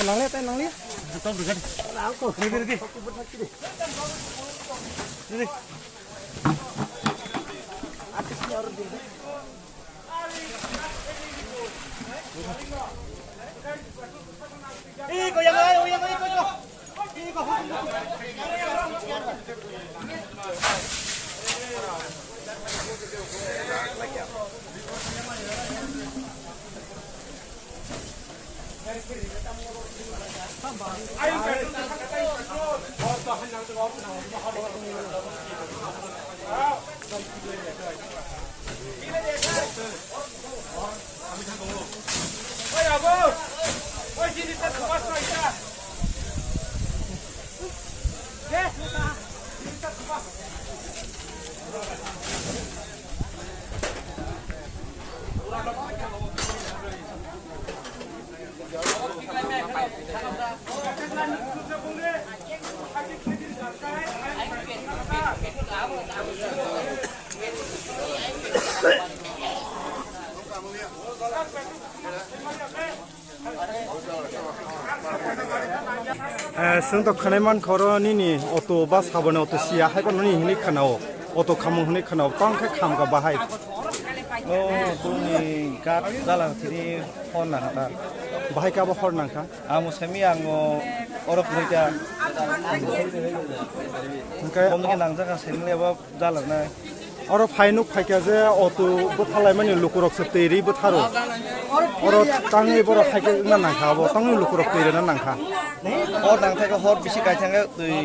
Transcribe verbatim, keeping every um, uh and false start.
Nanglia, tei nanglia. Ready, ready. Ready. Eh, chwng to khwnai mankha oro nini auto ba saboni auto siya hai phano nini hinwi khwnao, auto khamung hinwi khwnao, tong khe khamkha bahai. O, boni gat jala thini hor nangkha ta. Bahai khe abo hor nangkha? Amo semi ang o oro phunui ta. Hwnkhe Bono khe nangjak kha semi lebo. Jalanai. Oro phai nuk phaikha je auto bwthalaimani lukurok se twi rwi bwtharo. Oro tangwi borok haikhe wngna nangkha abo, tangwi lukurok twi rwna nangkha. Hor nangthai khe hor bisi kaithang khe twi.